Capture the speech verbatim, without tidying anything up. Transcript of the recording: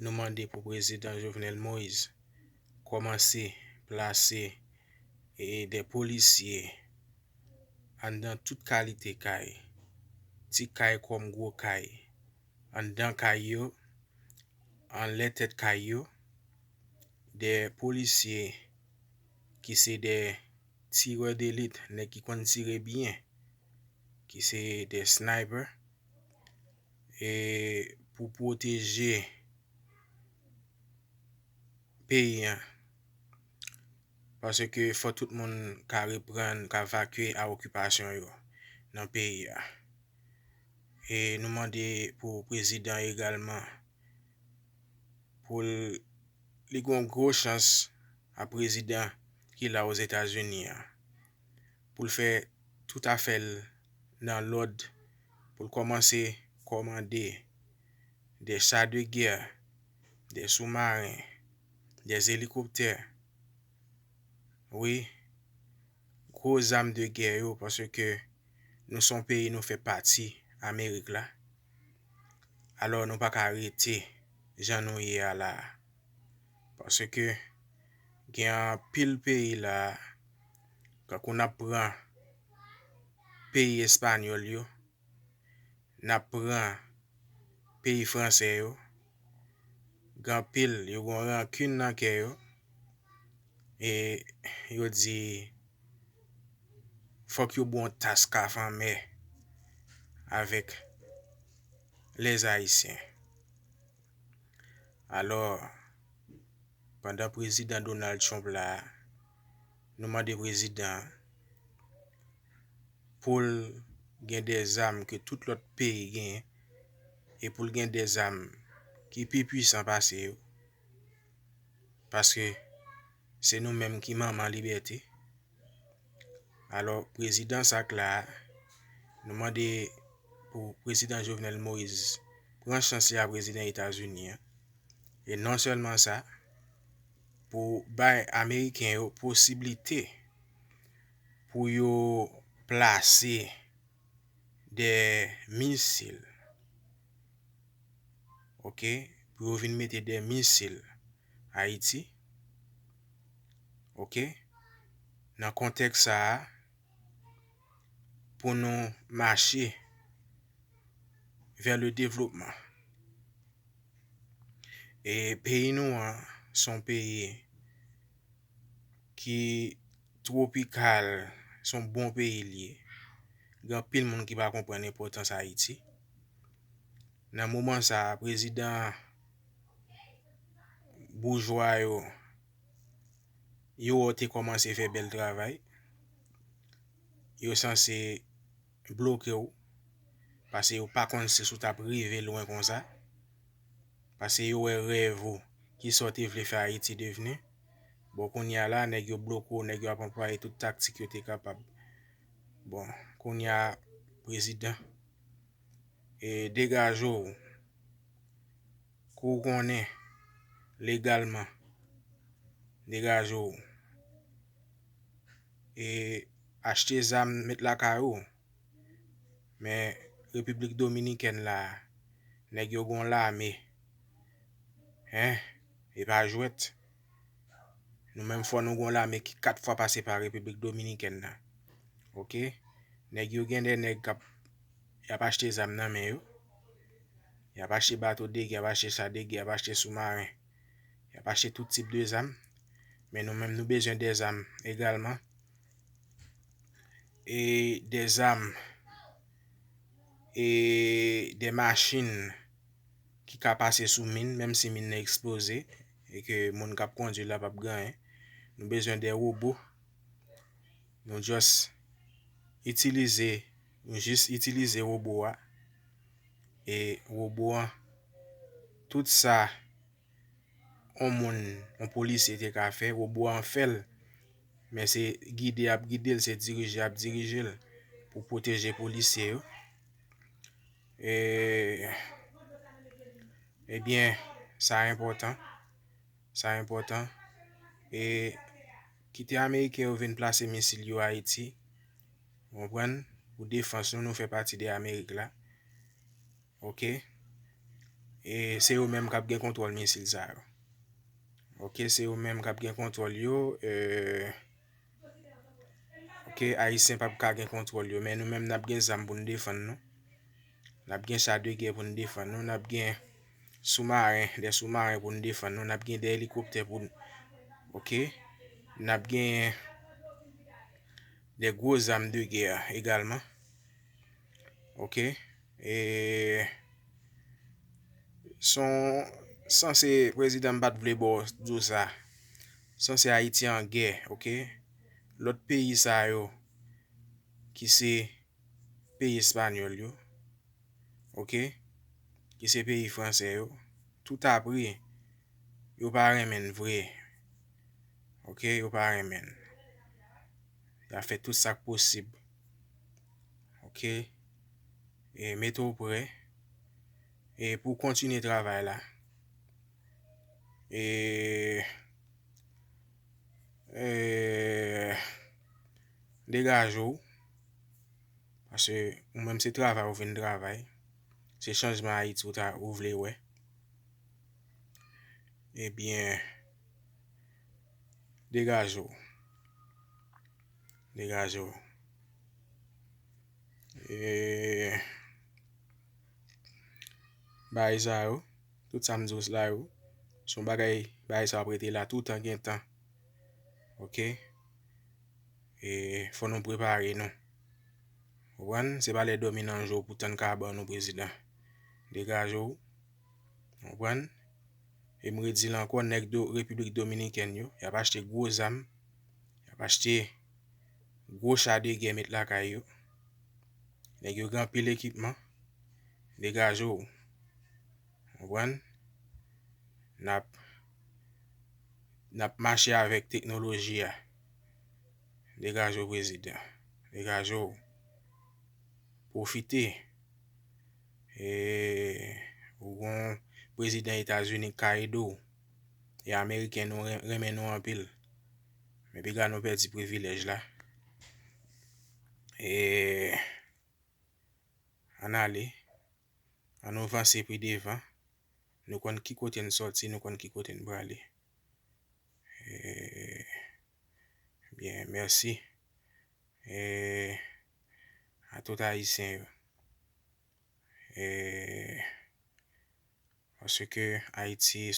Nou mande pou prezidan Jovenel Moïse kòmanse plase e de polisye anndan tout kalite kay, ti kay kòm gwo kay, anndan kay yo, anlè tèt kay yo, de polisye ki se de tirè delit, nèg ki konn tire byen, ki se de sniper, e pou pwoteje peyi an. Paske fò tout moun ka reprann, ka vakye a okipasyon yo nan peyi a. E nou mande pou prezidan egalman, pou l, li gen yon gwo chans a prezidan ki la Ozetazini an, pou l fè tout afè l nan lòd, pou l kòmanse kòmande de cha de gè, de soumaren, de elikoptè, wi, gwo zam de gè yo, paske nou se yon peyi, nou fè pati Amerik la. Alò, nou pa ka rete jan nou ye a la a. Paske gen anpil peyi la a, kankou n ap pran peyi espanyòl yo, n ap pran peyi fransè yo, gen anpil, yo gen yon rankin nan kè yo, e yo di fòk yo bwè yon tas kafè anmè avèk lèzayisyen. Alò, pandan prezidan Donald Trump la, nou mande prezidan an pou l gen de zam ke tout lòt peyi genyen, e pou l gen de zam ki pi pwisan pase yo, paske se nou menm ki manman libète. Alò, prezidan sa k la a, nou mande pou prezidan Jovenel Moïse pran chans li a prezidan Etazini an. E non sèlman sa, pou bay Ameriken yo posiblite pou yo plase de misil, oke, pou yo vin mete de misil Ayiti, oke, nan kontèks sa a, pou nou mache vers le développement. E peyi nou an, se yon peyi ki twopikal, se yon bon peyi li ye. Gen anpil moun ki pa konprann enpòtans Ayiti. Nan moman sa a, prezidan boujwa yo, yo wè w te kòmanse fè bèl travay. Yo sanse bloke w, paske yo pa konn si w t ap rive lwen konsa, paske yo wè rèv ou, kisa w te vle fè Ayiti devni. Bon, kounye a la, nèg yo bloke w, nèg yo ap anplwaye tout taktik yo te kapab. Bon, kounye a, prezidan, e degaje w, ke w konnen legalman, degaje w, e achte zam, met lakay ou. Men Repiblik Dominikèn la, nèg yo gen yon lame, en, e pa jwèt. Nou menm, fò nou gen yon lame ki kat fwa pase pa Repiblik Dominikèn nan. Oke? Nèg yo gen de nèg k ap, y ap achte zam nan men yo. Y ap achte bato de gè, y ap achte cha de gè, y ap achte soumaren. Y ap achte tout tip de zam. Men nou menm, nou bezwen de zam egalman. E de zam, e de machin ki ka pase sou min, menm si min nan eksploze, e ke moun k ap kondui l la p ap gen anyen. Nou bezwen de wobo. Nou just itilize, nou jis itilize wobo a. E wobo an, tout sa yon moun, yon polisye te ka fè, wobo an fè l. Men se gide y ap gide l, se dirije y ap dirije l pou pwoteje polisye yo. E, ebyen, sa enpòtan. Sa enpòtan. E kite Ameriken yo vin plase misil yo Ayiti. Ou konprann? Pou defans nou, nou fè pati de Amerik la. Oke? E se yo menm k ap gen kontwòl misil sa yo. Ok, se yo menm k ap gen kontwòl yo. E, ok, Ayisyen p ap ka gen kontwòl yo, men nou menm n ap gen zam pou n defann nou. N ap gen cha de gè pou n defann nou. N ap gen soumaren, de soumaren pou n defann nou. N ap gen de elikoptè pou n, ok? N ap gen de gwo zam de gè egalman. Ok? E son, sanse prezidan m pa t vle ba w di w sa. Sanse Ayiti an gè, ok? Lòt peyi sa yo ki se peyi espanyòl yo, ok? Ki se peyi fransè yo, toutapre yo pa renmen n vre. Ok, yo pa renmen n. Y ap fè tout sa k posib. Ok? E mete w prè. E pou w kontinye travay la. E, e degaje w. Paske ou menm se travay ou vin travay. Se chanjman Ayiti ou ta, ou vle wè. Ebyen, degaje w. Degaje w. E, bagay sa yo, tout sa m di w la yo, se yon bagay, bagay sa ap rete la toutan gen tan. Ok? E fò nou prepare nou. Konprann? Se pa lè dòmi nan je w pou tann ka ban nou prezidan. Degaje w. Konprann? E m redi l ankò, nèg do, Repiblik Dominikèn yo, y ap achte gwo zam, y ap achte gwo cha de gè met lakay yo. Nèg yo gen anpil ekipman. Degaje w. Konprann? N ap, n ap mache avèk teknoloji a. Degaje w, prezidan. Degaje w. Pwofite. E, ou gon prezidan Etazini k ka ede w. E ameriken nou ren-, renmen nou anpil. Men piga nou pèdi privilèj la. E, ann ale. Ann nou vanse pi devan. Nou konn ki kote n sòti, nou konn ki kote n prale. E, byen, mèsi. E, a tout Ayisyen yo. E, paske Ayiti